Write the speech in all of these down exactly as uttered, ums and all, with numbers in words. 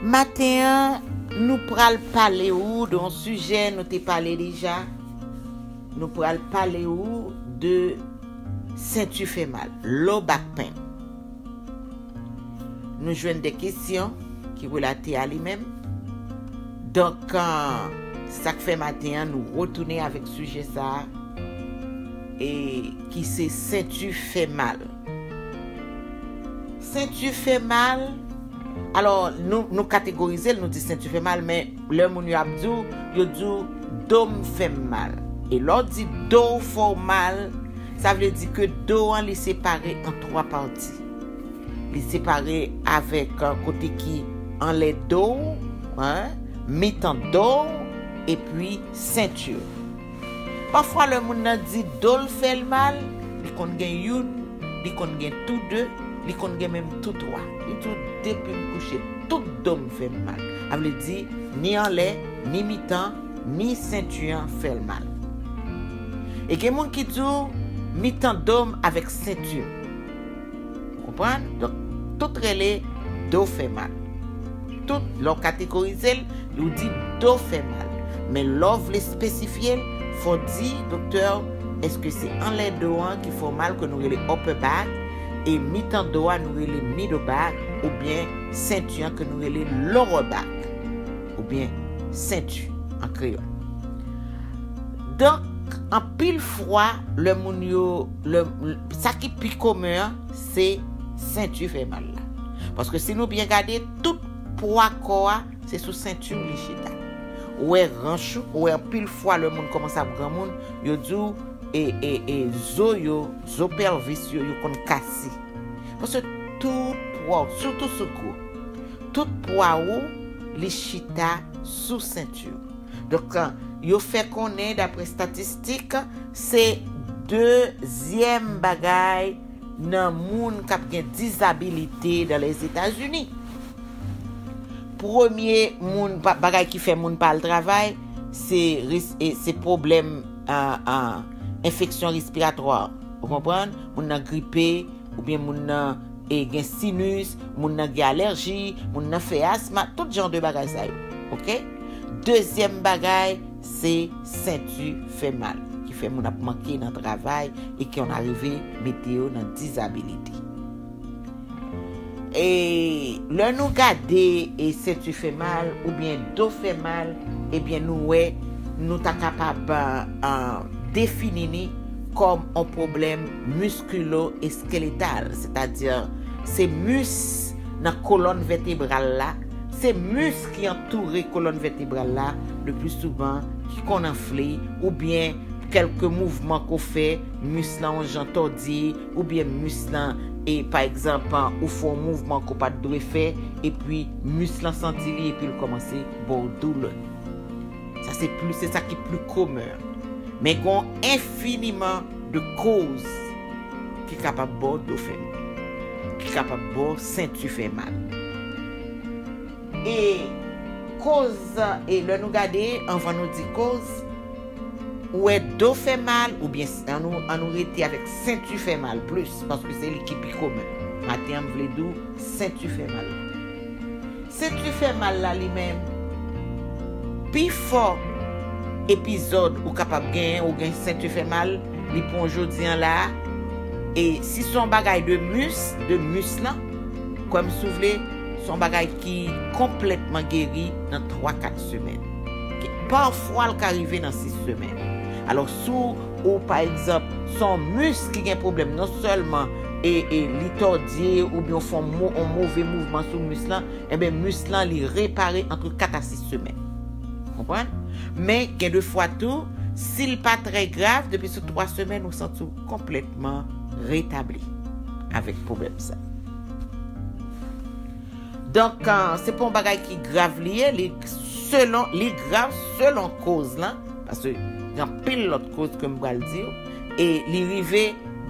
Maten an, nou pral pale ou de yon sijè nou te pale deja. Nou pral pale ou de senti fè mal, low back pain. Nou jwenn de kesyon ki relate a li menm. Donk, euh, sa k fè maten an, nou retounen avèk sijè sa a, e ki se senti fè mal. Senti fè mal, alò, nou, nou kategorize l, nou di senti fè mal, men lè moun yo ap di w, yo di w do m fè m mal. E lè w di do w fè w mal, sa vle di ke do an li separe an twa pati. Li separe avèk, euh, kote ki anlè do w, hein, mitan do w, epi senti. Pafwa lè moun nan di do l fè l mal, li konn gen youn, li konn gen tou de, li konn gen menm tou twa. Li di w depi m kouche, tout do m fè m mal. Sa vle di ni anlè, ni mitan, ni senti an fè l mal. E gen moun ki di w mitan do m avèk senti m. Ou konprann? Donk, tout rele do fè mal. Tout, lè w kategorize l, ou di do fè mal. Men lè w vle espesifye l, fò w di, doktè, èske se anlè do an ki fè w mal ke nou rele upper back, e mitan do a nou rele middle back, oubyen senti an ke nou rele lower back, oubyen senti an kreyòl. Donk, anpil fwa, lè moun yo, lè, sa ki pi komen an, se senti fè mal la. Paske si nou byen gade, tout pwa kò a, se sou senti w li chita. Ou wè ranch ou, ou wè anpil fwa lè moun kòmanse ap granmoun, yo di w, e, e, e, zo yo, zo pelvis yo, yo konn kase. Paske tout pwa w, sitou sou kou, tout pwa ou, li chita sou senti w. Donk, yo fè konnen, daprè estatistik, se dezyèm bagay nan moun k ap gen dizabilite dan Lèzetazini. Premye moun, ba-, bagay ki fè moun pa al travay, se ris-, e, se pwoblèm, a, a, enfeksyon respiratwa. Ou konprann? Moun nan gripe, oubyen moun nan, e, gen sinus, moun nan gen alèji, moun nan fè asma, tout jan de bagay sa yo. Oke? Dezyèm bagay, se senti fè mal, ki fè moun ap manke nan travay e ki on arive mete yo nan dizabilite. E lè nou gade, e, senti fè mal oubyen do fè mal, ebyen, nou wè, nou ta kapab, a, a, defini li kòm on pwoblèm miskilo-eskeletal, sètadi se mis nan kolòn vètebral la, se mis ki antoure kolòn vètebral la, le pli souvan, ki konn anfle, oubyen kèlke mouvman ke w fè, mis lan on jan tòdi, oubyen mis lan, e pa egzanp, ou fè on mouvman ke w pa t dwe fè, epi mis lan santi li, epi l kòmanse ba w doulè. Sa se pli, se sa ki pli komen. Men gen enfiniman de koz ki kapab ba w do fè mal, ki kapab ba w senti fè mal. E koz, e lè nou gade, anvan nou di koz, ou wè do fè mal, oubyen s-, an nou, an nou rete avèk senti fè mal plis, paske se li ki pi komen. Maten an, m vle di w, senti fè mal. Senti fè mal la li menm, pifò epizòd ou kapab genyen, ou gen senti fè mal, li pran w jodi an la a. E si se yon bagay de mis, de mis lan, kwè m si w vle, se yon bagay ki konplètman geri nan twa kat semèn. Ki pafwa l ka rive nan sis semèn. Alò, si w, ou, pa egzanp, se yon mis ki gen pwoblèm, non sèlman, e, e li tòdye oubyen w fè yon mo-, yon move mouvman sou mis lan, ebyen, mis lan, li repare ant kat a sis semèn. Konprann? Men, gen de fwa tou, si l pa trè grav, depi sou twa semèn, ou santi w konplètman retabli avèk pwoblèm sa. Donk, euh, se pa yon bagay ki grav li ye, li selon, li grav selon koz lan, paske gen anpil lòt koz ke m pral di w, e li rive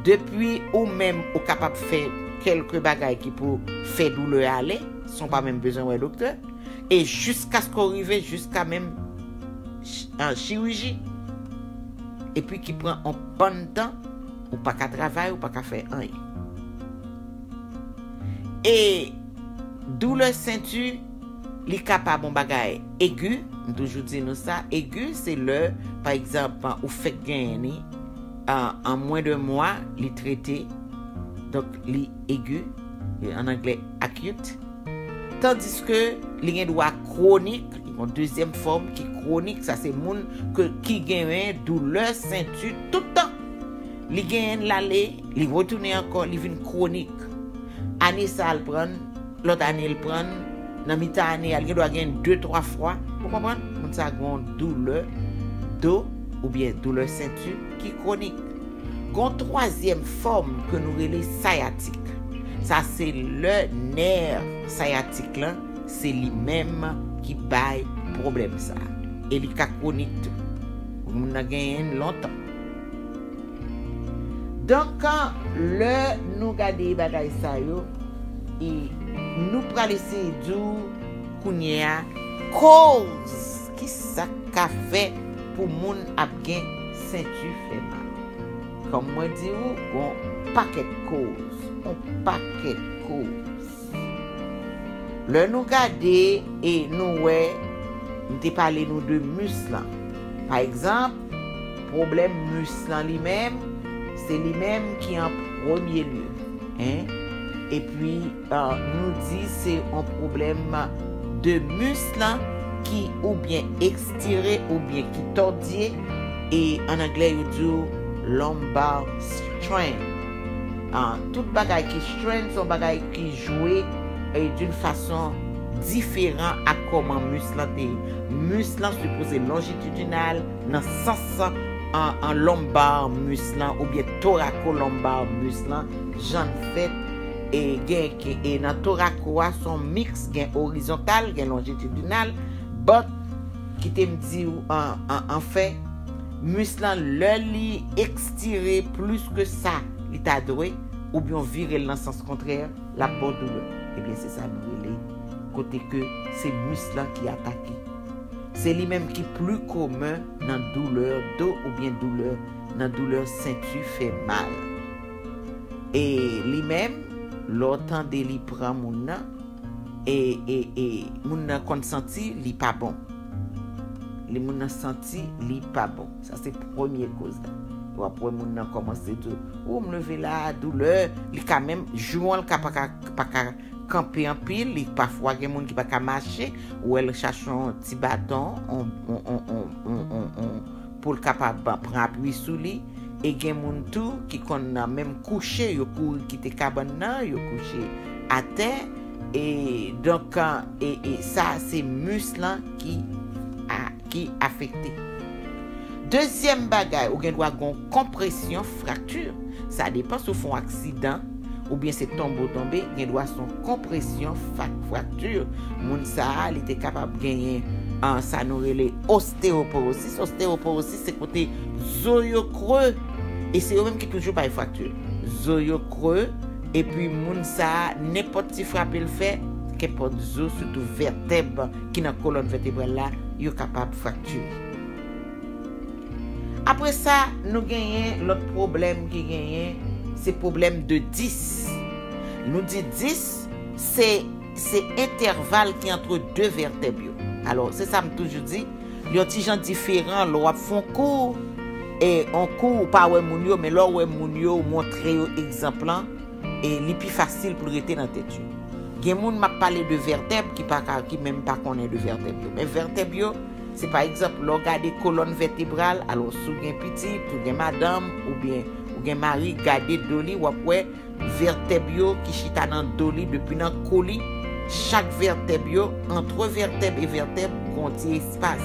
depi ou menm ou kapab fè kèlke bagay ki pou fè doulè a ale, san w pa menm bezwen wè doktè, e jiskaske w rive jiska menm ch-, an chiriji, epi ki pran on bann tan, ou pa ka travay, ou pa ka fè anyen. E doulè senti, Li kapab yon bagay egi, m toujou di nou sa, egi, se lè, pa egzanp, ou fèk genyen li, an, an mwen de mwa, li trete, donk li egi, an anglè acute. Tandiske li gen dwa kwonik, li gen yon dezyèm fòm ki kwonik, sa se moun ke, ki genyen doulè senti tout tan. Li genyen l ale, li retounen ankò, li vin kwonik. Ane sa a l pran l, lòt ane l pran l, nan mitan ane a, li gen dwa gen de, twa fwa. Ou konprann? Moun sa a gen yon doulè do oubyen doulè senti ki kwonik. Gen yon twazyèm fòm ke nou rele sayatik. Sa se lè nè sayatik lan, se li menm ki bay pwoblèm sa a. E li ka kwonik tou. Moun nan genyen l lontan. Donk, lè nou gade bagay sa yo, e nou pral eseye di w kounye a koz ki sa k ka fè pou moun ap gen senti fè mal. Kòm mwen di w, gon pakèt koz, on pakèt koz. Lè nou gade e nou wè, m te pale nou de mis lan. Pa egzanp, pwoblèm mis lan li menm, se li menm ki an premye lye. En? Epi, euh, nou di se yon pwoblèm de mis lan ki oubyen ekstire oubyen ki tòdye, e an anglè yo di w lumbar strain. Ah, tout bagay ki strain, se yon bagay ki jwe, eh, d'une façon diferan ak kòman mis lan te ye. Mis lan sipoze lonjitidinal nan sans an, an lumbar mis lan oubyen thoracolumbar mis lan, jan l fèt, e gen, gen, e nan thoraco a, se yon miks, gen orizontal, gen lonjitidinal, but, kite m di w an, an, anfen, mis lan, lè li ekstire plis ke sa li ta dwe, oubyen w vire l nan sans kontrè, l ap ba w doulè. Ebyen, se sa nou rele kote ke se mis lan ki atake. Se li menm ki pli komen nan doulè do oubyen doulè, nan doulè senti fè mal. E li menm, lè w tande li pran moun nan, e, e, e moun nan konn santi li pa bon. Li, moun nan santi li pa bon. Sa se premye koz la. W ap wè moun nan kòmanse di w, "Ou, m leve la, doulè," li ka menm, jou an, li ka pa ka, pa ka kanpe anpil, li pafwa gen moun ki pa ka mache, ou wè l chache yon ti baton, on, on, on, on, on, on, on, pou l kapab pran apui sou li. E gen moun tou ki konn menm kouche, yo kouri kite kabann nan, yo kouche atè. E donk, e, e sa se mis lan ki a, ki afekte. Dezyèm bagay, ou gen dwa gen yon konpresyon, frakti. Sa depann si w fè yon aksidan, oubyen se tonbe w tonbe, gen dwa se yon konpresyon, fa-, frakti. Moun sa a, li te kapab genyen, ah, sa nou rele osteyoporosis. Osteyoporosis, se kote zo yo kre. E se yo menm ki toujou bay frakti. Zo yo kre, epi moun sa a, nenpòt ti frape l fè, kenpòt zo, sitou vètèb ki nan kolòn vètebral la, yo kapab fraktire. Apre sa, nou genyen lòt pwoblèm ki genyen, se pwoblèm de dis. Nou di dis, se, se entèval ki antre de vètèb yo. Alò, se sa m toujou di, li yon ti jan diferan lè w ap fè yon kou, e yon kou ou pa wè moun yo, men lè w wè moun yo, ou montre yo egzanp lan, e li pi fasil pou l rete nan tèt yo. Gen moun m ap pale de vètèb ki pa ka, ki menm pa konnen de vètèb yo. Men vètèb yo, se pa egzanp, lè w gade kolòn vètebral, alò si w gen pitit, ou gen madanm, oubyen ou gen mari, gade do li, w ap wè vètèb yo ki chita nan do li, depi nan kou li, chak vètèb yo, antre vètèb e vètèb, gon ti espas.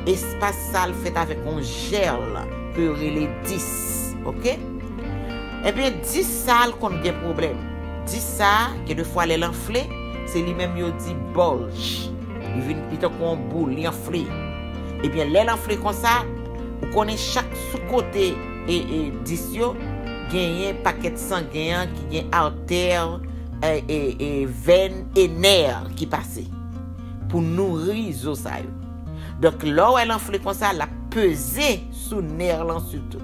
Espas sa l fèt avèk yon jèl ke yo rele dis, oke? Ebyen, dis sa l konn gen pwoblèm. Dis sa, gen de fwa lè l anfle, se li menm yo di bulge. Li vin, li tankou yon boul, li anfle. Ebyen, lè l anfle konsa, ou konnen chak sou kote e, e dis yo, genyen pakèt sangen an ki gen artè, e, e, e vèn e nè ki pase pou nouri zo sa yo. Donk, lè w wè l anfle konsa, l ap peze sou nè lan sitou.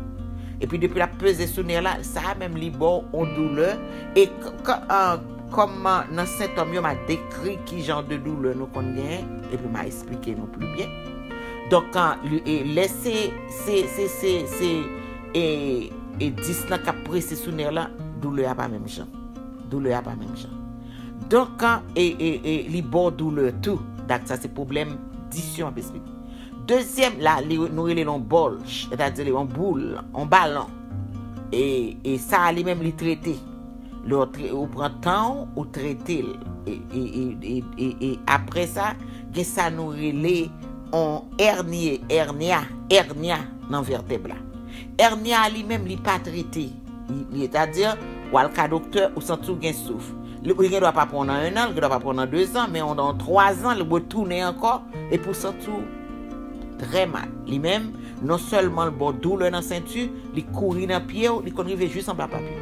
Epi depi l ap peze sou nè la, sa a menm li ba w yon doulè. E k-, k-, an, kòm nan sentòm yo, m a dekri ki jan de doulè nou konn genyen, epi m a esplike nou pli byen. Donk, an, li- e, lè se, se, se, se, se, e, e dis lan k ap prese sou nè lan, doulè a pa menm jan. Doulè a pa menm jan. Donk, an, e, e, e, li ba w doulè tou. Dak sa se pwoblèm dis yo m ap esplike. Dezyèm la, li, nou rele l yon bòl, sètadi li yon boul, yon balon. E, e sa a li menm li trete. Lè w tre- ou pran tan w, ou trete l. E, e, e, e, e, e apre sa, gen sa nou rele yon èrni, èrnya, èrnya nan vètèb la. Èrnya a li menm, li pa trete. Li- li- Sètadi, w al ka doktè, ou santi w gen souf. Li, li gen dwa pa pran w nan en an, li gen dwa pa pran w nan de zan, men yon, nan twa zan, li retounen ankò, epi w santi w trè mal. Li menm, non sèlman l ba w doulè nan senti, li kouri nan pye w, li konn rive jis anba papye.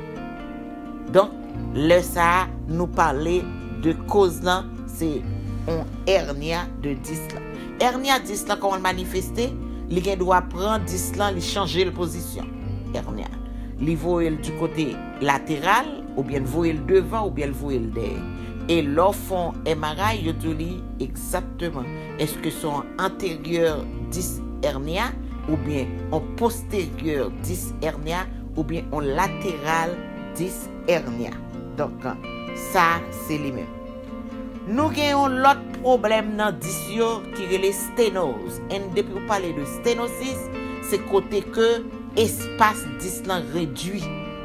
Donk, lè sa a, nou pale de koz lan, se yon èrnya de dis lan. Èrnya dis lan, kòman l manifeste? Li gen dwa pran dis lan, li chanje l pozisyon. Èrnya. Li voye l di kote lateral, oubyen l voye l devan, oubyen l voye l dèyè. E lè w fè yon M R I, yo di w li egzakteman. Èske se yon anteryè dis èrnya, oubyen yon posteryè dis èrnya, oubyen yon lateral dis èrnya? Donk, sa, se li menm. Nou gen yon lòt pwoblèm nan dis yo ki rele stenoz. And depi w pale de stenosis, se kote ke espas dis lan redui.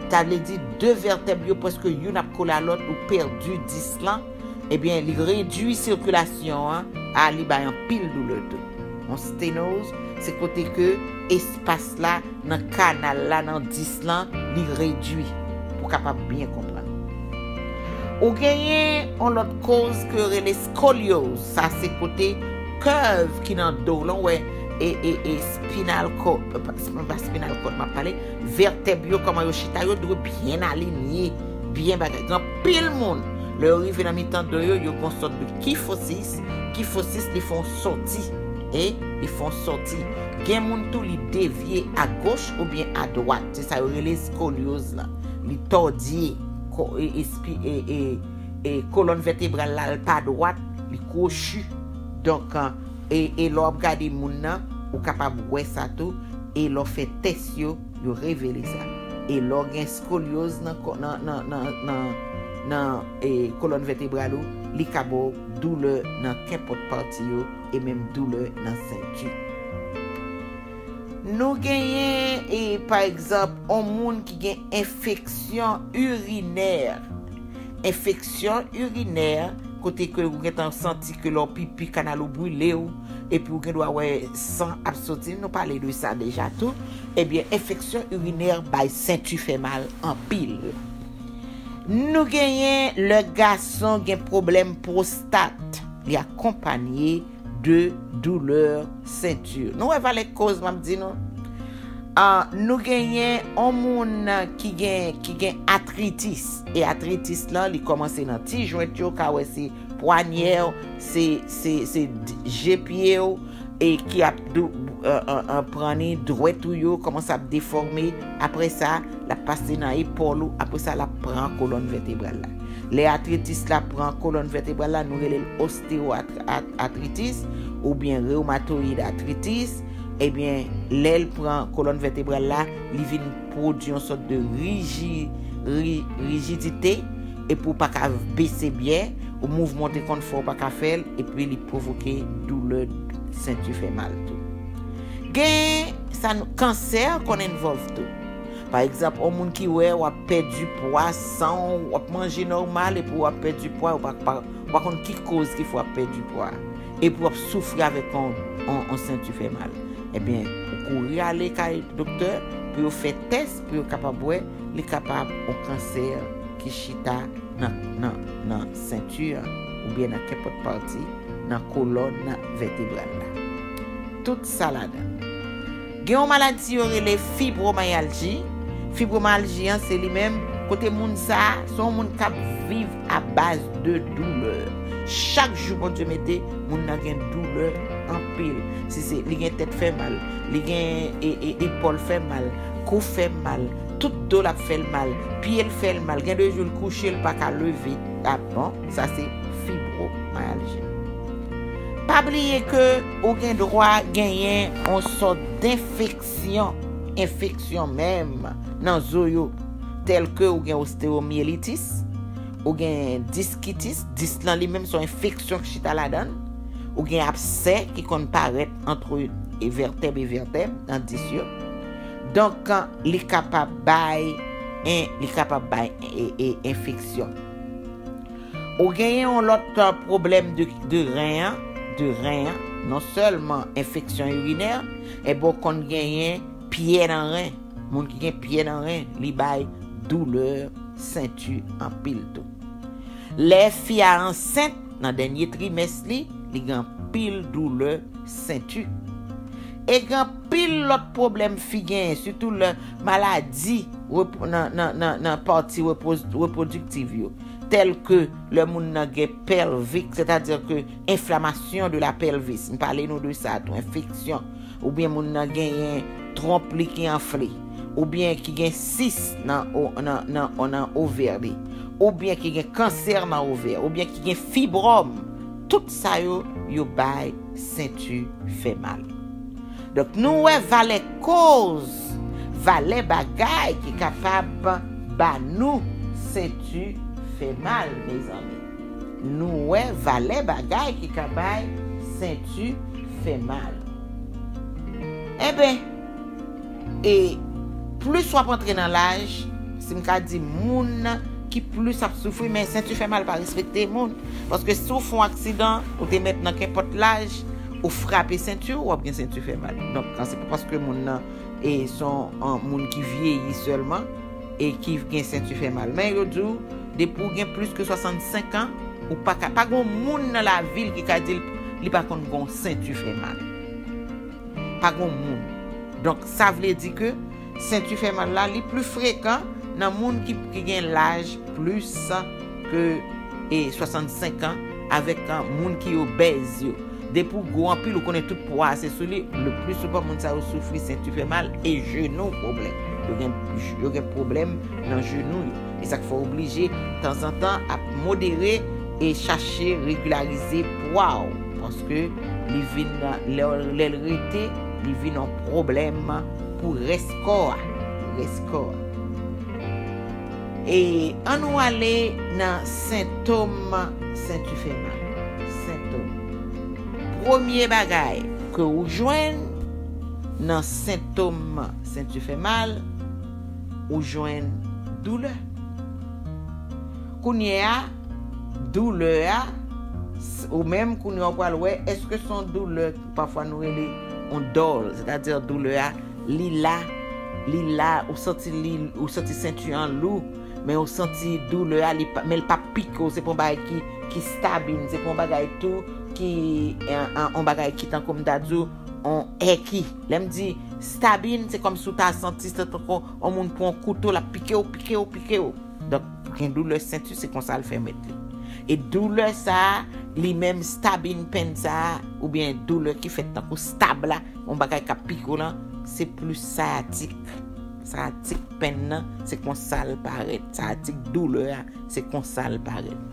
Sa vle di de vètèb yo prèske youn ap kole a lòt, ou pèdi dis lan. Ebyen, li redui sikilasyon an, a li bay anpil doulè tou. Yon stenoz, se kote ke espas la nan kanal la, nan dis lan, li redui, pou w kapab byen konprann. Ou genyen yon lòt koz ke yo rele skolyoz. Sa se kote kèv ki nan do w lan, ou wè, e, e, e spinal cord, e, pa, pa spinal cord m ap pale, vètèb yo, kòman yo chita, yo dwe byen alinye, byen bagay. Gen anpil moun, lè yo rive nan mitan do yo, yo gen yon sòt de kifosis. Kifosis, li fè yon sòti. E, li fè yon sòti. Gen moun tou, li devye a goch oubyen a dwat. Se sa yo rele skolyoz lan. Li tòdye. Ko- e, espi- e, e, e kolòn vètebral la, l pa dwat, li kwochi. Donk, e, e lè w ap gade moun nan, ou kapab wè sa tou. E lè w fè tès yo, yo revele sa. E lè w gen skolyoz nan ko- nan, nan, nan, nan, nan, e, kolòn vètebral ou, li ka ba w doulè nan kenpòt pati yo, e menm doulè nan senti. Nou genyen, e, pa egzanp, yon moun ki gen enfeksyon irinè. Enfeksyon irinè, kote ke ou gentan santi ke lè w pipi, kanal ou brile w, epi ou gen dwa wè san ap soti, nou pale de sa deja tou. Ebyen, enfeksyon irinè bay senti fè mal anpil. Nou genyen lè gason gen pwoblèm pwostat, li akonpanye de doulè senti. Nou wè valè koz m ap di nou? Ah, nou genyen yon moun ki gen, ki gen atritis. E atritis lan, li kòmanse nan ti jwent yo, ka wè se pwanyè w, se, se, se d- je pye w, e ki ap dou- an- an- an pran ni dwèt ou yo, kòmanse ap defòme. Apre sa, l ap pase nan epòl ou. Apre sa, l ap pran kolòn vètebral la. Lè atritis la pran kolòn vètebral la, nou rele l osteyoatritis oubyen rewmatoyid atritis. Ebyen, lè l pran kolòn vètebral la, li vin pwodui yon sòt de riji- ri- rijidite, epi w pa ka bese byen, ou mouvman w te konn fè, w pa ka fè l, epi li pwovoke doulè senti fè mal tou. Gen sa nou- kansè konn envòlv tou. Pa egzanp, yon moun ki wè w ap pèdi pwa san w, w ap manje nòmal epi w ap pèdi pwa, w pa, pa, w pa konn ki koz ki fè w ap pèdi pwa. Epi w ap soufri avèk yon, yon, yon senti fè mal. Ebyen, ou kouri ale kay doktè pou yo fè tès, pou yo kapab wè, li kapab yon kansè ki chita nan, nan, nan senti an, oubyen nan kenpòt pati nan kolòn vètebral la. Tout sa ladan. Gen yon maladi yo rele fibromyalji. Fibromyalji an, se li menm, kote moun sa a, se yon moun k ap viv a baz de doulè. Chak jou Bondye mete, moun nan gen doulè anpil. Si se, li gen tèt fè mal, li gen e, e, epòl fè mal, kou fè mal, tout do l ap fè l mal, pye l fè l mal, gen de jou l kouche, l pa ka leve. Ah bon, sa se fibromyalji. Pa bliye ke ou gen dwa genyen yon sòt denfeksyon, enfeksyon menm nan zo yo, tèl ke ou gen osteomyelitis, ou gen diskitis, dis lan li menm se yon enfeksyon ki chita ladan l, ou gen absè ki konn parèt antre e vètèb e vètèb nan dis yo. Donk, li kapab bay, en, li kapab bay e, e, enfeksyon. Ou genyen yon lòt, uh, pwoblèm de, de ren an, de ren an, non sèlman enfeksyon irinè, enben ou konn genyen pyè nan ren. Moun ki gen pyè nan ren, li bay doulè senti anpil tou. Lè fi a ansent, nan dènye trimès li, li gen anpil doulè senti. E gen anpil lòt pwoblèm fi genyen, sitou lè maladi rep-, nan, nan, nan, nan pati repos-, repwodiktiv yo, tèl ke lè moun nan gen pèlvik, sètadi ke enflamasyon de la pelvis, m pale nou de sa tou, enfeksyon, oubyen moun nan genyen twonp li ki anfle, oubyen ki gen sis nan o-, nan, nan, nan ovè li, oubyen ki gen kansè nan ovè, oubyen ki gen fibròm, tout sa yo, yo bay senti fè mal. Donk, nou wè valè koz, valè bagay ki kapab ba nou senti fè mal, mezanmi. Nou wè valè bagay ki ka bay senti fè mal. Enben, e plis w ap antre nan laj, si m ka di moun ki plis ap soufri, men senti fè mal pa respekte moun. Paske si w fè yon aksidan, ou te mèt nan kenpòt laj, ou frape senti w, w ap gen senti fè mal. Donk, se pa paske moun nan e se yon, an, moun ki vyeyi sèlman e ki gen senti fè mal. Men yo di w, depi w gen plis ke swasannsenk an, ou pa ka, pa gen moun nan lavil ki ka di l, li pa konn gen yon senti fè mal. Pa gen moun. Donk, sa vle di ke senti fè mal la, li pli frekan nan moun ki, ki gen laj plis ke, e, swasannsenk an, avèk, a, moun ki obèz yo. Depi w gwo anpil, ou konnen tout pwa a se sou li, le pli souvan moun sa yo soufri senti fè mal e jenou pwoblèm. Yo gen, yo gen pwoblèm nan jenou yo. E sa k fè w oblije, tanzantan, ap modere e chache regilarize pwa w. Paske li vin, lè, lè l rete, li vin yon pwoblèm pou rès kò a. Pou rès kò a. E ann nou ale nan sentòm senti fè mal. Sentòm. Premye bagay ke ou jwenn nan sentòm senti fè mal, ou jwenn doulè. Kounye a, doulè a, s-, ou menm kounye a w pral wè, èske se yon doulè, pafwa nou rele yon dòl, sètadi doulè a, li la, li la, ou santi li, ou santi senti an lou, men ou santi doulè a, li pa, men l pa pike w, se pa yon bagay ki, ki stabin, se pa yon bagay tou ki, an, an, yon bagay ki tankou m ta di w, yon èki. Lè m di stabin, se kòmsi w ta santi se tankou yon moun pran yon kouto, l ap pike w, pike w, pike w. Donk, gen doulè senti, se konsa l fè mèt li. E doulè sa a, li menm stabin pen sa a, oubyen doulè ki fèt tankou stab la, yon bagay k ap pike w lan, se plis sayatik. Sayatik pen nan, se konsa l parèt. Sayatik doulè a, se konsa l parèt.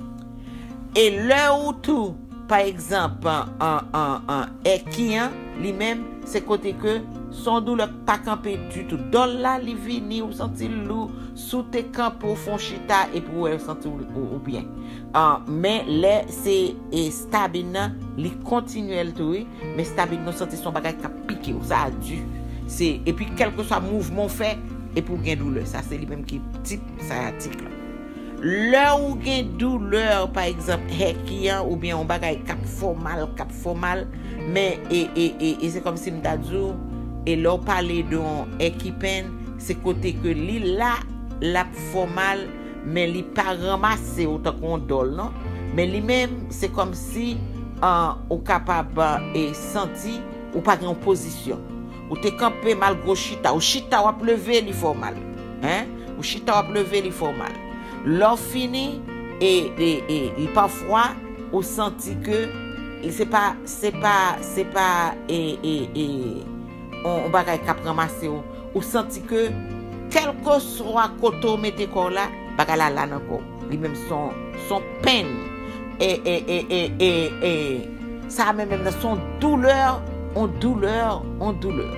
E lè ou tou, pa egzanp, an, an, an, an, èki an, li menm, se kote ke se yon doulè k pa kanpe ditou. Dòl la, li vini, ou santi l lou, si w te kanpe, ou fè yon chita, epi w wè, ou santi w, ou, ou byen. An, men lè se, e, stabin nan, li kontinyèl tou, wi, men stabin nan, ou santi se yon bagay k ap pike w, sa a di. Se, epi kèlkeswa mouvman w fè, epi w gen doulè. Sa se li menm ki tip sayatik la. Lè ou gen doulè, pa egzanp, èki an, oubyen yon bagay k ap fè w mal, k ap fè w mal, men e, e, e, e se kòmsi m ta di w, e lè w pale de yon èki pen, se kote ke li la, l ap fè w mal, men li pa ranmase w tankou yon dòl, non. Men li menm, se kòmsi, an, ou kapab, e, santi ou pa gen yon pozisyon. Ou te kanpe malgre w chita. Ou chita, w ap leve, li fè w mal. Hein? Ou chita, w ap leve, li fè w mal. Lè w fini, e, e, e, e pafwa, ou santi ke se pa, se pa, se pa, e, e, e, on, on bagay k ap ranmase w. Ou santi ke kèlkeswa kote w mete kò w la, bagay la la nan kò w. Li menm se yon, se yon penn. E, e, e, e, e, e, sa menm, menm nan se yon doulè, yon doulè, yon doulè.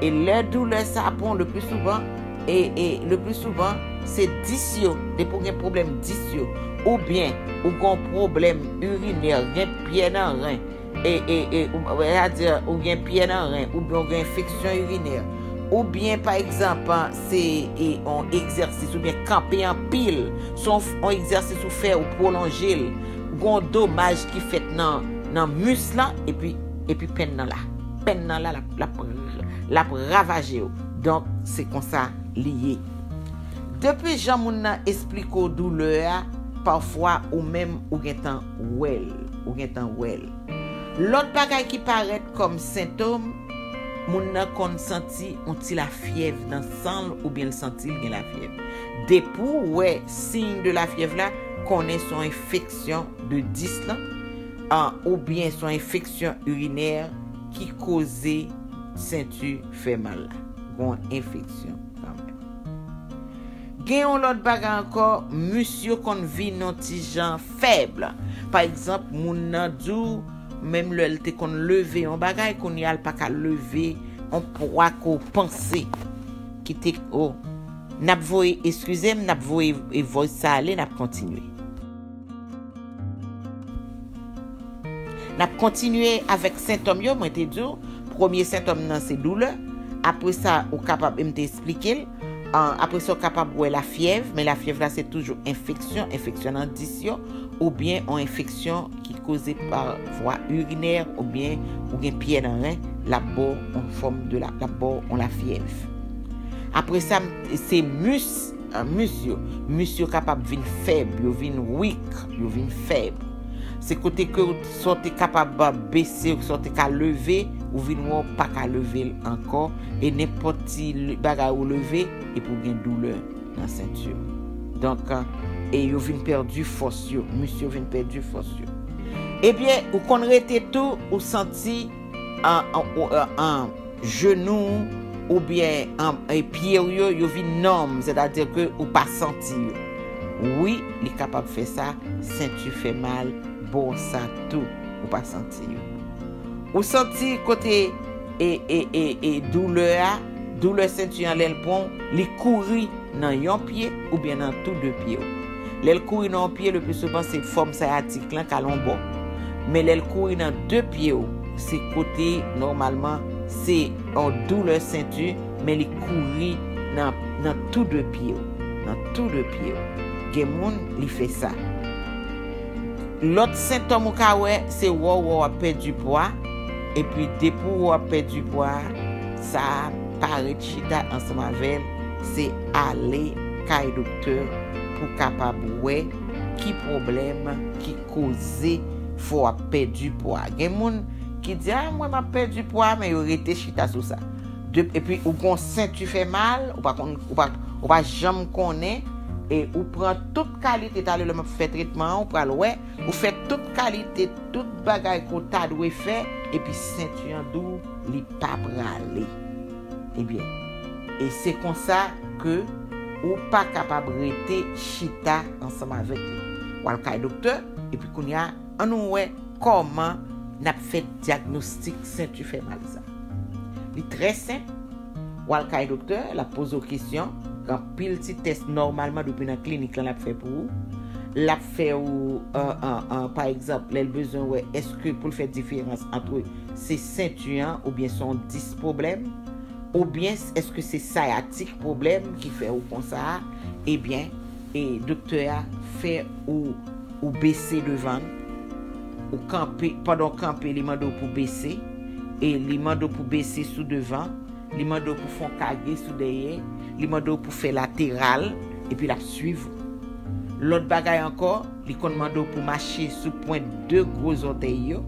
E lè doulè sa pran w le pli souvan, e, e, le pli souvan, se dis yo, depi w gen pwoblèm dis yo, oubyen ou gen yon pwoblèm irinè, gen pyè nan ren, e, e, e, ou, sètadi, ou gen pyè nan ren, oubyen ou gen enfeksyon irinè, oubyen, pa egzanp, se, e, yon egzèsis, oubyen kanpe anpil, se yon, yon egzèsis ou fè, ou pwolonje l, gen yon domaj ki fèt nan, nan mis lan, epi, epi penn nan la. Penn nan la, l ap, l ap, l ap ravaje w. Donk, se konsa li ye. Depi jan moun nan esplike w doulè a, pafwa ou menm ou gentan wè l, ou gentan wè l. Lòt bagay ki parèt kòm sentòm, moun nan konn santi yon ti lafyèv nan san l oubyen l santi l gen lafyèv. Depi w wè siy de lafyèv la, konnen se yon enfeksyon de dis lan, an, oubyen se yon enfeksyon irinè ki koze senti fè mal la. Gon enfeksyon kanmenm. Gen yon lòt bagay ankò, mis yo konn vin yon ti jan fèb. Pa egzanp, moun nan di w, menm lè l te konn leve yon bagay, kounye a l pa ka leve yon pwa ke w panse ki te, o, n ap voye, eskize m, n ap voye, e, voice sa ale, n ap kontinye. N ap kontinye avèk sentòm yo, mwen te di w, premye sentòm nan se doulè. Apre sa, ou kapab, e m te esplike l, an, apre sa, ou kapab wè lafyèv, men lafyèv la se toujou enfeksyon, enfeksyon nan dis yo, oubyen yon enfeksyon ki koze pa vwa irinè, oubyen ou gen pyè nan ren, l ap ba w yon fòm de la, l ap ba w yon lafyèv. Apre sa, m, se mis, a, mis yo. Mis yo kapab vin fèb, yo vin weak, yo vin fèb. Se kote ke w, sa w te kapab bese, sa w te ka leve, ou vin wè w pa ka leve l ankò, e nenpòt ti le-, bagay ou leve, epi w gen doulè nan senti w. Donk, e yo vin pèdi fòs yo, mis yo vin pèdi fòs yo. Ebyen, ou konn rete tou, ou santi an, an, an, an, jenou w oubyen an, e pye w yo, yo vin nonm, sètadi ke ou pa santi yo. Wi, li kapab fè sa, senti fè mal, bò sa tou, ou pa santi yo. Ou santi kote e, e, e, e doulè a, doulè senti an lè l pran w, li kouri nan yon pye oubyen nan tou de pye w. Lè l kouri nan yon pye, le pli souvan se fòm sayatik lan k al yon bò. Men lè l kouri nan de pye w, se kote nòmalman se yon doulè senti, men li kouri nan, nan tou de pye w. Nan tou de pye w. Gen moun, li fè sa. Lòt sentòm ou ka wè, se wè w, wè w ap pèdi pwa, epi depi w ap pèdi pwa, sa a parèt chita ansanm avè l, se ale kay doktè pou kapab wè ki pwoblèm ki koze fè w ap pèdi pwa. Gen moun ki di, "A, mwen m ap pèdi pwa," men yo rete chita sou sa. De, epi ou gon senti fè mal, ou pa konn, ou pa, ou pa janm konnen, e ou pran tout kalite, talè lè m ap fè tretman an, ou pral wè, ou fè tout kalite, tout bagay ke w ta dwe fè, epi senti an di w li pa prale. Ebyen, e se konsa ke ou pa kapab rete chita ansanm avèk li. W al kay doktè, epi kounye a, ann nou wè kòman n ap fè dyagnostik senti fè mal sa. Li trè senp. W al kay doktè, l ap poze w kesyon. Gen anpil ti tès nòmalman depi nan klinik lan l ap fè pou ou. L ap fè ou, an, an, an, pa egzanp, lè l bezwen wè èske pou l fè diferans ant se senti an oubyen se yon dis pwoblèm, oubyen èske se sayatik pwoblèm ki fè ou konsa a, ebyen, e doktè a fè ou, ou bese devan l, ou kanpe, pandan w kanpe, li mande w pou bese, e li mande w pou bese sou devan, li mande w pou fè yon kage sou dèyè, li mande w pou fè lateral, epi l ap swiv ou. Lòt bagay ankò, li konn mande w pou mache sou pwent de gwo zòtèy yo,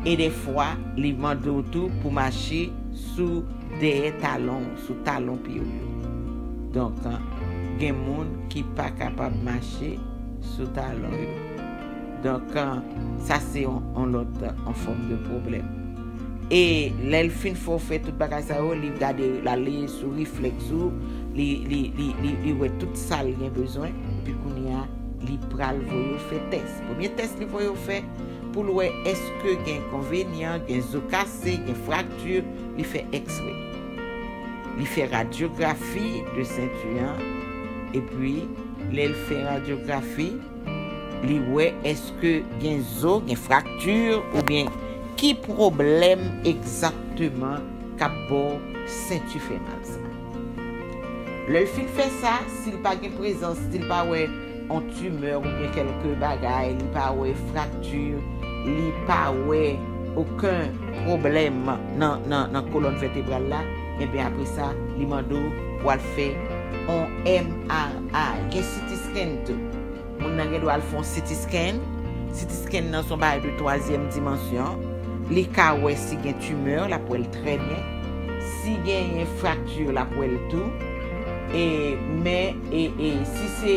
e dèfwa, li mande w tou pou mache sou dèyè talon w, sou talon pye w yo. Donk, gen moun ki pa kapab mache sou talon yo. Donk, sa se yon, yon lòt, yon fòm de pwoblèm. E lè l fin fè w fè tout bagay sa yo, li gade, l ale sou reflèks ou, li, li, li, li, li wè tout sa l gen bezwen, epi kounye a, li pral voye w fè tès. Premye tès li voye w fè, pou l wè èske gen konvenyan, gen zo kase, gen frakti, li fè X-ray. Li fè radyografi de senti an, epi lè l fè radyografi, li wè èske gen zo, gen frakti, oubyen ki pwoblèm egzakteman k ap ba w senti fè mal sa. Lè l fin fè sa, si l pa gen prezans, si l pa wè yon timè oubyen kèlke bagay, li pa wè frakti, li pa wè okenn pwoblèm nan, nan, nan kolòn vètebral la, ebyen apre sa, li mande w pou al fè yon M R I. Gen C T scan tou. Moun nan gen dwa al fè yon C T scan. C T scan nan se yon bagay de twazyèm dimansyon. Li ka wè si gen timè, l ap wè l trè byen. Si genyen frakti, l ap wè l tou. E, men, e, e, si se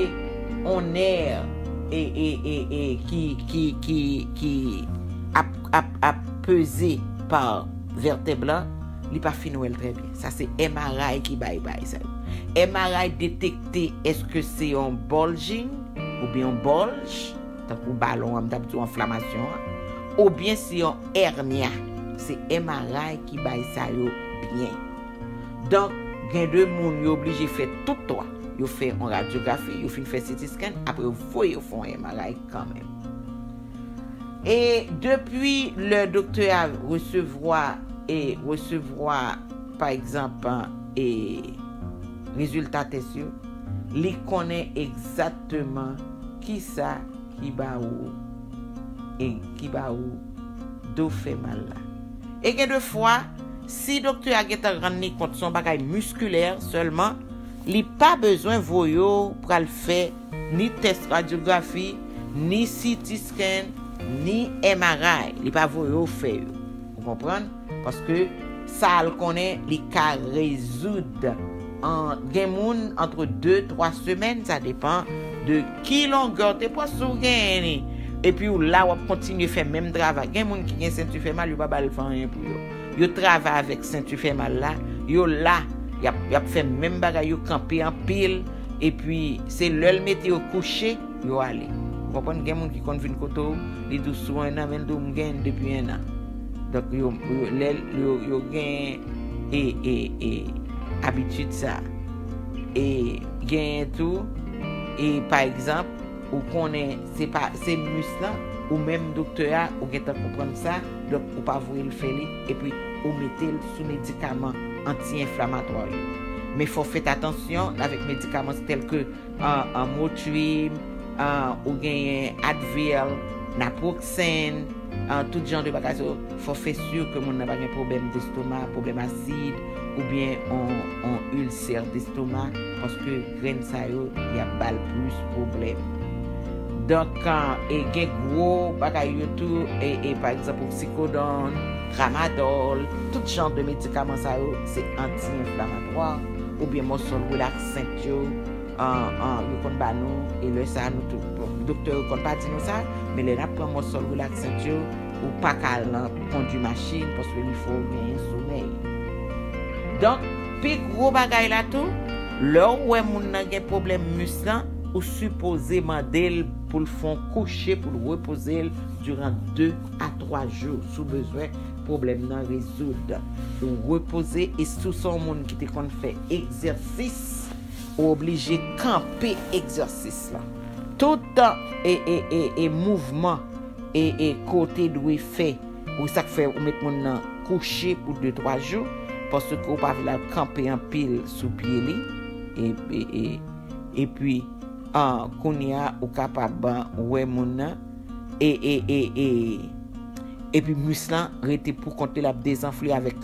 yon nè, e, e, e, e, ki, ki, ki, ki ap, ap, ap peze pa vètèb la, li pa fin wè l trè byen. Sa se M R I ki bay bagay sa yo. M R I detekte èske se yon bulging oubyen yon bulge, tankou balon an, m t ap di w anflamasyon an, oubyen se yon hernia. Se M R I ki bay sa yo byen. Donk, gen de moun yo oblije fè tout twa. Yo fè yon radyografi, yo fin fè C T scan, apre yo voye yo fè yon M R I kanmenm. E depi lè doktè a resevwa, e resevwa, pa egzanp, e rezilta tès yo, li konnen egzakteman kisa ki ba ou, e ki ba ou do fè mal la. E gen de fwa, si doktè a gentan rann li kont se yon bagay miskilè sèlman, li pa bezwen voye w pral fè ni tès radyografi, ni C T scan, ni M R I. Li pa voye w fè yo. Ou konprann? Paske sa l konnen, li ka rezoud. An, gen moun, antre de, twa semèn, sa depann de ki longè te pran si w genyen li. Epi w la, w ap kontinye fè menm travay. Gen moun ki gen senti fè mal, yo pa ba l fè anyen pou yo. Yo travay avèk senti fè mal la, yo la, y ap, y ap fè menm bagay, yo kanpe anpil, epi se lè l mete yo kouche, yo ale. Ou konprann, gen moun ki konn vin kote w, li di w sou en an, men l di w m genyen l depi en an. Donk, yo, yo, lè, yo, yo gen, e, e, e, abitid sa. E genyen tou, e pa egzanp, ou konnen se pa, se mis lan, ou menm doktè a, ou gentan konprann sa, donk ou pa voye l fè li, epi ou mete l sou medikaman anti-enflamatwa yo. Men fò w fè atansyon avèk medikaman tèlke, an, an Motrin, an, ou genyen Advil, Naproxen, an, tout jan de bagay sa yo, fò w fè si ke moun nan pa gen pwoblèm destoma, pwoblèm asid, oubyen on, on ilsè destoma, paske grenn sa yo, y ap ba l plis pwoblèm. Donk, e gen gwo bagay yo tou, e, e pa egzanp, oksikodòn, tramadòl, tout jan de medikaman sa yo, se anti-enflamatwa, oubyen mòsòl relaxant yo, an, an, yo konn ba nou, e lè sa a nou tou, bon, doktè yo konn pa di nou sa, men lè n ap pran mòsòl relaxant yo, ou pa ka al nan kondui machin, paske li fè w genyen somèy. Donk, pi gwo bagay la tou, lè w wè moun nan gen pwoblèm mis lan, ou sipoze mande l pou l fè yon kouche, pou l repoze l diran de a twa jou, si w bezwen pwoblèm nan rezoud. Ou repoze, e si w se yon moun ki te konn fè egzèsis, ou oblije kanpe egzèsis lan. Tout, e, e, e, e mouvman, e, e ke w te dwe fè, ou sa k fè ou met moun nan kouche pou de twa jou, paske ou pa vle al kanpe anpil sou pye li, e, e, e, epi, an, kounye a, ou kapab, an, wè moun nan, e, e, e, e, epi mis lan rete pou kont li, l ap dezanfle avèk,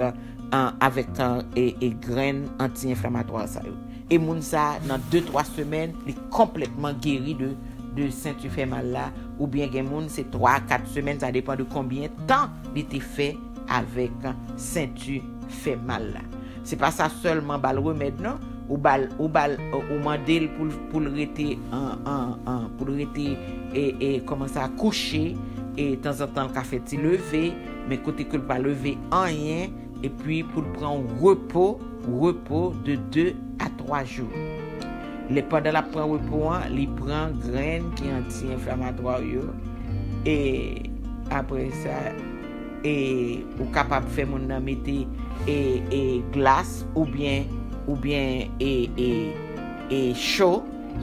an, avèk, an, e, e grenn anti-enflamatwa sa yo. E moun sa a, nan de twa semèn, li konplètman geri de, de senti fè mal la, oubyen gen moun, se twa a kat semèn, sa depann de konbyen tan li te fè avèk senti fè mal la. Se pa sa sèlman ba l remèd, non. Ou ba l, ou ba l, ou mande l pou l, pou l rete an, an, an, pou l rete, e, e, kòman sa, kouche, e tanzantan l ka fè ti leve, men kote ke l pa leve anyen, epi pou l pran repo, repo de de a twa jou. Lè pandan l ap pran repo an, li pran grenn ki anti-enflamatwa yo. E apre sa, e ou kapab fè moun nan mete e, e glas oubyen, oubyen e, e, e cho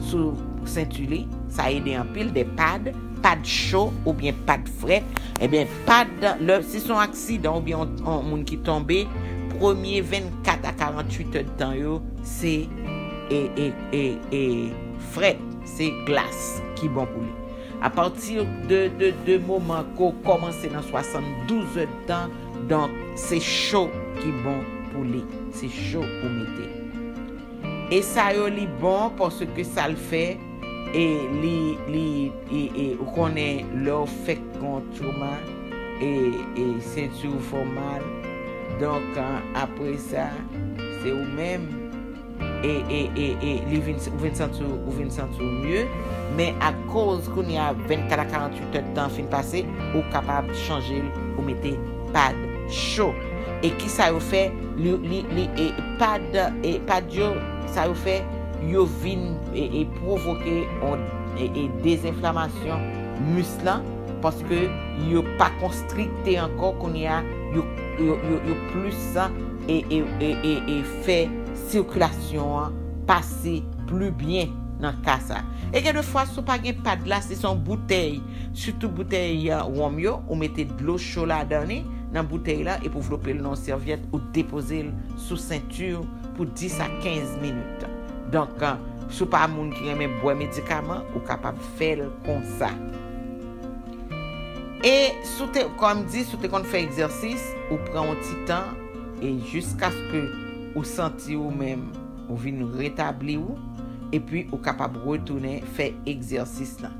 sou senti li. Sa ede anpil, de pad, pad cho oubyen pad frèt. Ebyen, pad, lè, si se yon aksidan oubyen yon, yon moun ki tonbe, premye vennkat a karanntuit èdtan yo, se e, e, e, e frèt, se glas ki bon pou li. Apati de, de, de moman ke w kòmanse nan swasanndouz èdtan, donk, se cho ki bon pou li. Se cho ou mete. E sa yo, li bon paske sa l fè, e li, li, e, e, ou konnen lè w fèk gon trauma, e, e senti w fè w mal. Donk, an, apre sa, se ou menm, e, e, e, e li vin, ou vin santi w, ou vin santi w mye. Men akoz kounye a vennkat a karanntuit èdtan fin pase, ou kapab chanje l, ou mete pad cho. E kisa yo fè? Li, li, li, e, pad, e, pad yo, sa yo fè, yo vin, e, e pwovoke yon, e, e dezenflamasyon mis lan, paske yo pa konstrikte ankò, kounye a, yo, yo, yo, yo plis, e, e, e, e, e fè sikilasyon an pase pli byen nan ka sa. E gen de fwa, si w pa gen pad la, si se yon boutèy, sitou boutèy, e, wonm yo, ou mete dlo cho ladan li, nan boutèy la, epi w vlope l nan yon sèvyèt, ou depoze l sou senti w pou dis a kenz minit. Donk, e, si w pa moun ki renmen bwè medikaman, ou kapab fè l konsa. E si w te, kòm di, si w te konn fè egzèsis, ou pran yon ti tan, e jiskaske ou santi ou menm, ou vin retabli w, epi ou kapab retounen fè egzèsis lan.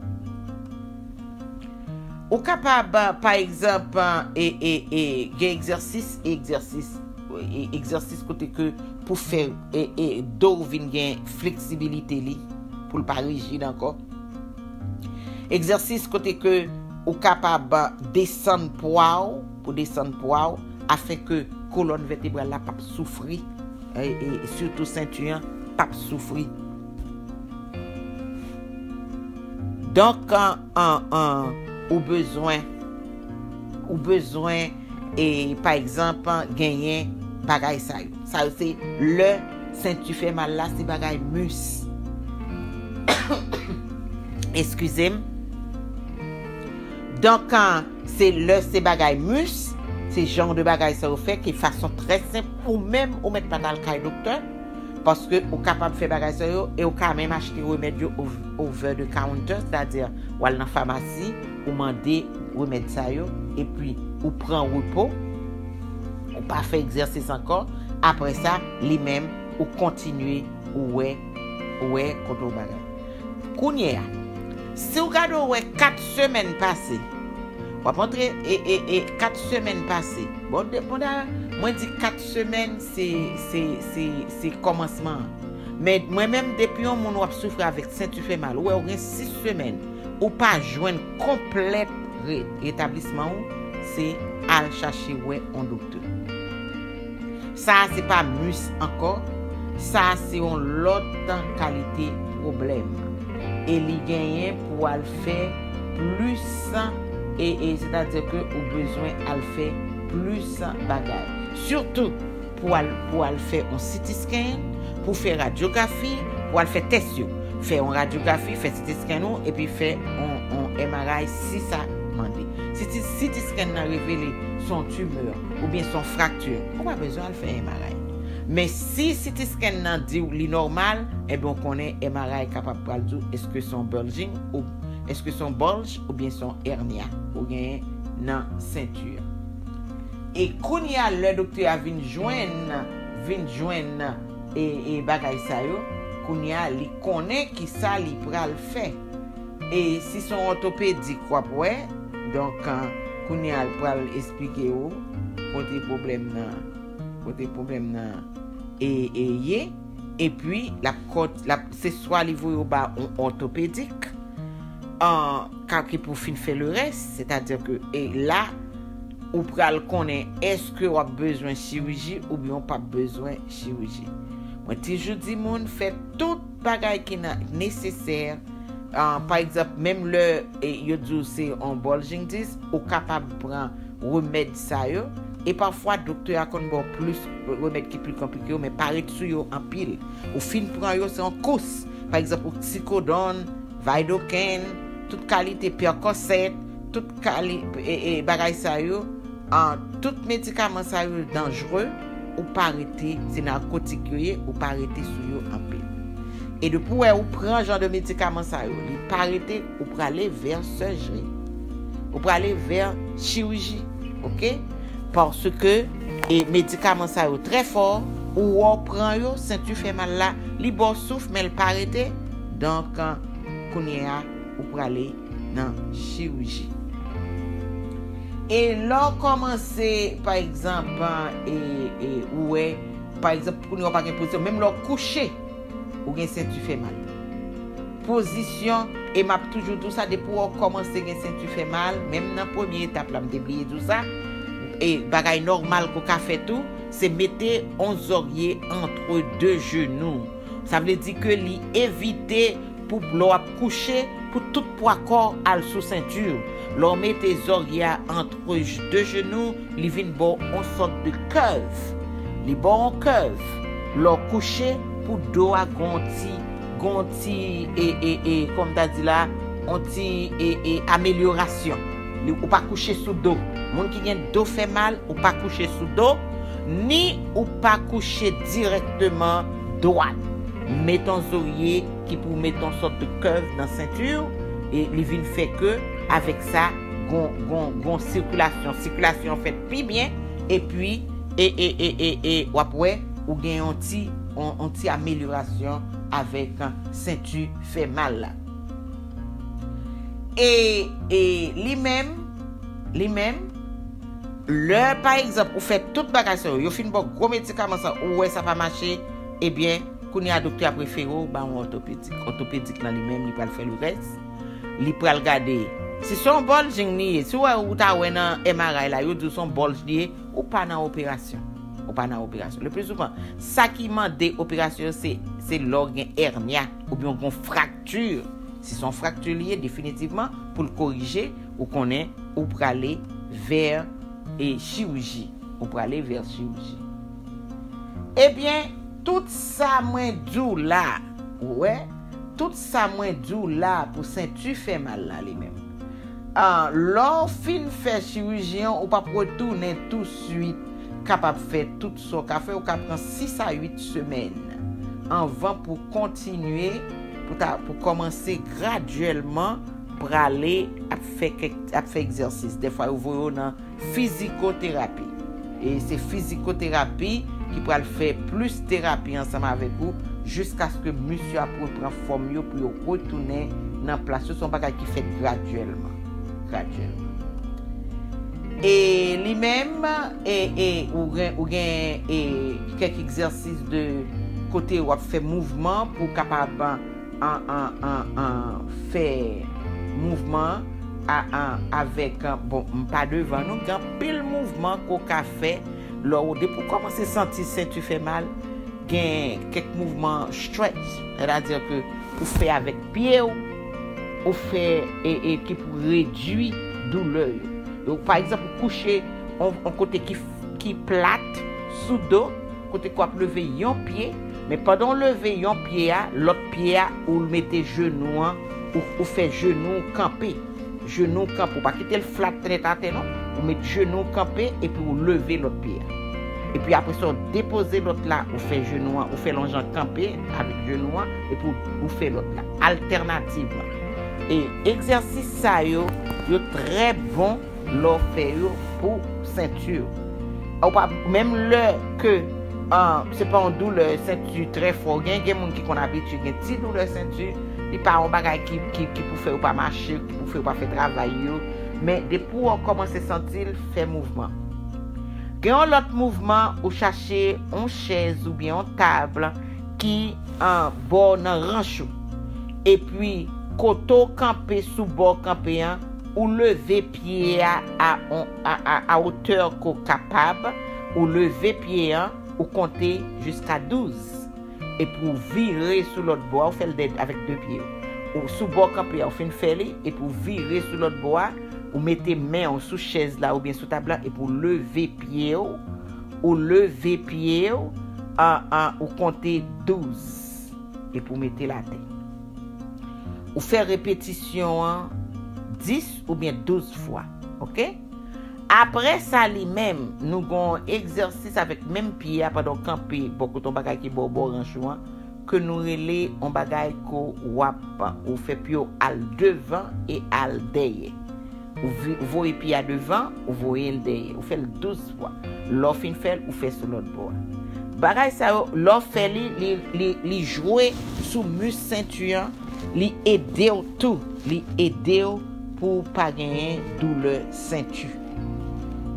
Ou kapab, pa egzanp, e, e, e, gen egzèsis, egzèsis, e, egzèsis kote ke pou fè, e, e, do w vin gen fleksibilite li, pou l pa rijid ankò. Egzèsis kote ke ou kapab desann pwa w, pou desann pwa w, afin ke kolòn vètebral la p ap soufri, e, e sitou senti an p ap soufri. Donk, an, an, an, ou bezwen, ou bezwen, e, pa egzanp, genyen bagay sa yo. Sa yo se lè senti fè mal la, se bagay mis. Eskize m. Donk, an, se lè se bagay mis, se jan de bagay sa yo fè ki fason trè senp ou menm ou mèt pa t al kay doktè, paske ou kapab fè bagay sa yo e ou ka menm achte remèd yo ov-, over the counter, sètadi w al nan famasi, ou mande remèd sa yo, epi ou pran repo, ou pa fè egzèsis ankò, apre sa, li menm, ou kontinye, ou wè, ou wè kote w bagay. Kounye a, si w gade w wè kat semèn pase, w ap antre, e, e, e, kat semèn pase. Bon, de, bon, da, mwen di kat semèn, se, se, se, se kòmansman an. Men mwen menm, depi yon moun w ap soufri avèk senti fè mal, ou wè ou gen sis semèn, ou pa jwenn konplèt re-, retablisman ou, se al chache wè yon doktè. Sa a se pa mis ankò, sa a se yon lòt kalite pwoblèm. E li genyen pou al fè plis, e, e sètadi ke ou bezwen al fè plis bagay. Sitou pou al, pou al fè yon C T scan, pou fè radyografi, pou al fè tès yo. Fè yon radyografi, fè C T scan ou, epi fè yon, yon M R I si sa mande. Si ti, C T scan nan revele se yon timè, oubyen se yon frakti, ou pa bezwen al fè M R I. Men si C T scan nan di w li nòmal, ebyen ou konnen M R I kapab pral di w èske se yon bulging ou èske se yon bulge oubyen se yon hernia ou genyen nan senti a. E kounye a, lè doktè a vin jwenn, vin jwenn, e, e bagay sa yo, kounye a, li konnen ki sa li pral fè. E si se yon òtopedik w ap wè, donk, an, kounye a, l pral esplike w kote pwoblèm nan, kote pwoblèm nan e, e ye, epi l ap kont-, l ap, se swa li voye w ba yon òtopedik, an, ka, ki pou fin fè lerès, sètadi ke, e la, ou pral konnen èske w ap bezwen chiriji oubyen w p ap bezwen chiriji. Mwen toujou di moun fè tout bagay ki nan, nesesè. Ah, pa egzanp, menm lè, e, yo di w se yon bòl jingdis, ou kapab pran remèd sa yo. E pafwa, doktè a konn ba w plis remèd ki pli konplike yo, men pa ret sou yo anpil. Ou fin pran yo, se yon kous. Pa egzanp, oksikodòn, vayidokenn, tout kalite pèkòsèt, tout kali-, e, e, bagay sa yo, an, tout medikaman sa yo danjre, ou pa rete, se nakotik yo ye, ou pa rete sou yo anpil. E depi w wè ou pran jan de medikaman sa yo, li pa rete, ou prale vè sèjri. Ou prale vè chiriji, oke? Paske, e, medikaman sa yo trè fò, ou wè w pran yo, senti fè mal la, li ba w souf, men l pa rete. Donk, kounye a, ou prale nan chiriji. E lè w kòmanse, pa egzanp, e, e, ou wè, pa egzanp, kounye a w pa gen pozisyon, menm lè w kouche, ou gen senti fè mal. Pozisyon, e m ap toujou di w sa, depi w kòmanse gen senti fè mal, menm nan premye etap la, m te bliye di w sa, e bagay nòmal ke w ka fè tou, se mete yon zòrye antre de jenou. Sa vle di ke li evite pou lè w ap kouche, pou tout pwa kò w al sou senti w. Lè w mete zòrye a antre de jenou, li vin ba w yon sòt de kèv. Li ba w yon kèv. Lè w kouche, pou do a gon ti, gon ti, e, e, e, kòm ta di la, yon ti, e, e, amelyorasyon. Li, ou pa kouche sou do. Moun ki gen do fè mal, ou pa kouche sou do, ni ou pa kouche dirèkteman dwat. Met yon zorye ki pou met yon sòt de kèv nan senti w, e li vin fè ke, avèk sa, gon, gon, gon sikilasyon. Sikilasyon an fèt pi byen, epi, e, e, e, e, e, w ap wè, ou gen yon ti, yon, yon ti amelyorasyon avèk, e, senti fè mal la. E, e, li menm, li menm, lè, pa egzanp, ou fè tout bagay sa yo, yo fin ba w gwo medikaman sa, ou wè sa pa mache, ebyen, kounye a doktè ap refere w ba yon òtopedik. Òtopedik lan li menm, li pral fè lerès. Li pral gade. Si se yon bòl jing li ye, si w wè, ou ta wè nan M R I la, yo di w se yon bòl li ye, ou pa nan operasyon. Ou pa nan operasyon. Le pli souvan, sa ki mande operasyon, se, se lè w gen ènya, oubyen w gen frakti. Si se yon frakti li ye, definitivman, pou l korije, ou konnen, ou prale vè, e, chiriji. Ou prale vè chiriji. Ebyen, tout sa mwen di w la, ou wè, tout sa mwen di w la pou senti fè mal la li menm. Ah, lè w fin fè chiriji an, ou p ap retounen touswit kapab fè tout sa w ka fè, ou ka pran sis a uit semèn anvan pou kontinye, pou ta, pou kòmanse gradyèlman prale ap fè kèk, ap fè egzèsis. Dèfwa, yo voye w nan fizikoterapi. E se fizikoterapi ki pral fè plis terapi ansanm avèk ou jiskaske mis yo ap reprann fòm yo pou yo retounen nan plas yo. Se yon bagay ki fèt gradyèlman. Gradyèlman. E li menm, e, e, ou gen, ou gen, e, kèk egzèsis de kote w ap fè mouvman pou w kapab an, an, an, an, fè mouvman a, a, avèk, bon, m pa devan nou, gen anpil mouvman ke w ka fè lè w, depi w kòmanse santi senti fè mal, gen kèk mouvman stretch, sètadi ke ou fè avèk pye w, ou fè, e, e ki pou redui doulè yo. Donk, pa egzanp, ou kouche yon, yon kote ki, ki plat, sou do, kote ke w ap leve yon pye, men pandan w leve yon pye a, lòt pye a, ou mete jenou an, ou, ou fè jenou w kanpe. Jenou w kanpe, ou pa kite l flat nèt atè non. Ou met jenou w kanpe, epi ou leve lòt pye a. Epi apre sa, w depoze lòt la, ou fè jenou an, ou fè l yon jan kanpe avèk jenou an, epi ou, ou fè lòt la. Altènativman. E egzèsis sa yo, yo trè bon lè w fè yo pou senti w. Ou pa, menm lè ke, ah, se pa yon doulè senti trè fò, gen, gen moun ki konn abitye gen ti doulè senti, li pa yon bagay ki, ki, ki pou fè yo pa mache, ki pou fè yo pa fè travay yo, men depi w kòmanse santi l, fè mouvman. Gen yon lòt mouvman, ou chache yon chèz oubyen yon tab ki, ah, bò nan ranch ou. Epi, kote w kanpe, sou bò w kanpe an, ou leve pye a a, a, a, a otè ke w kapab, ou leve pye an, ou konte jiska douz. epi w vire sou lòt bò a, ou fè l dèyè avèk de pye w. Ou sou bò kanpe a, ou fin fè li, epi w vire sou lòt bò a, ou mete men w sou chèz la oubyen sou tab la, epi w leve pye w, ou leve pye w, an, an, ou konte douz, epi w mete l atè. Ou fè repetisyon an dis oubyen douz fwa, oke? Apre sa, li menm, nou gen yon egzèsis avèk menm pye a pandan w kanpe bò kote yon bagay ki bò w bò ranch ou an, ke nou rele yon bagay ke w ap, ou fè pye w al devan e al dèyè. Ou vi- ou voye pye a devan, ou voye l dèyè. Ou fè l douz fwa. Lè w fin fè l, ou fè sou lòt bò a. Bagay sa yo, lè w fè li, li, li, li jwe sou mis senti an, li ede w tou. Li ede w pou w pa genyen doulè senti.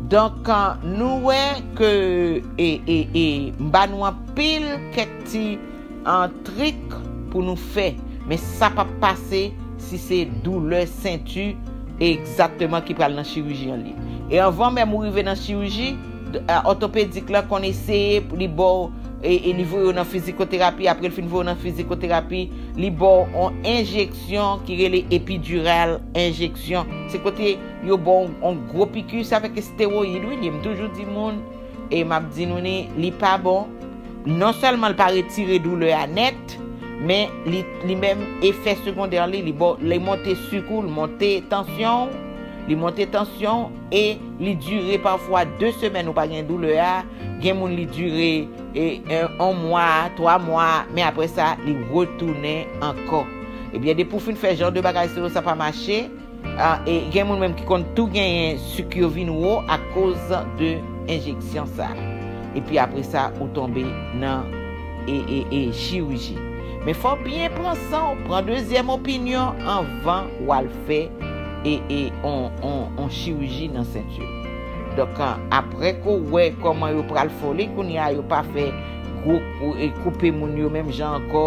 Donk, nou wè ke e, e, e, m ba nou anpil kèk ti an trik pou nou fè, men sa p ap pase si se doulè senti egzakteman ki pral nan chiriji an li. E anvan menm ou rive nan chiriji, d- a, òtopedik la konn eseye pou li ba w, e, e li voye w nan fizikoterapi, apre l fin voye w nan fizikoterapi, li ba w yon enjeksyon ki rele epidiral enjeksyon. Se kote yo ba w yon gwo piki, se avèk estewoyid, wi, li ye. M toujou di moun, e m ap di nou ni, li pa bon. Non sèlman l pa retire doulè a nèt, men li, li menm efè segondè li, li ba w, li monte sik ou, li monte tansyon w, li monte tansyon w, e li dire pafwa de semèn ou pa gen doulè a, gen moun li dire e, e, yon mwa, twa mwa, men apre sa, li retounen ankò. Ebyen, depi w fin fè jan de bagay sa yo, sa pa mache, a, e gen moun menm ki konn tou genyen sik yo vin wo akoz de enjeksyon sa. Epi apre sa, ou tonbe nan e, e, e, chiriji. Men fò w byen pran san w, pran dezyèm opinyon anvan w al fè e, e, on, on, on chiriji nan senti w. Donk, a, apre ke w wè kòman yo pral fè w li, kounye a yo pa fè gwo kou- e koupe moun yo menm jan ankò,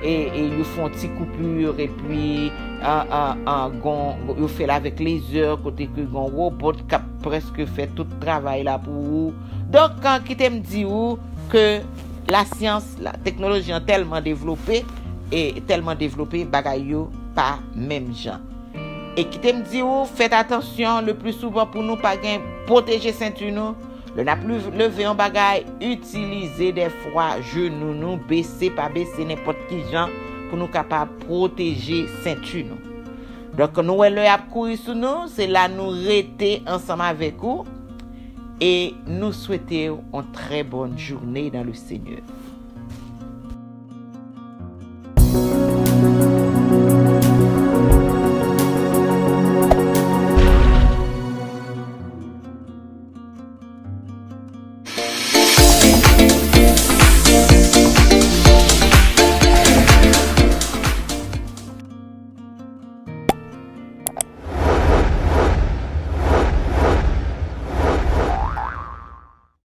e, e yo fè yon ti koupur, epi, a, a, a, gon, yo fè l avèk lezè, kote ke gon wobòt k ap prèske fè tout travay la pou ou. Donk, a, kite m di ou ke lasyans, la teknoloji an tèlman devlope, e tèlman devlope, bagay yo pa menm jan. E kite m di ou, fèt atansyon le pli souvan pou nou pa gen pwoteje senti nou. Lè n ap leve yon bagay, itilize dèfwa jenou nou, bese pa bese, nenpòt ki jan, pou nou kapab pwoteje senti nou. Donk, nou wè lè y ap kouri sou nou, se la nou rete ansanm avèk ou. E nou swete w on trè bòn jounen dan le Senyè.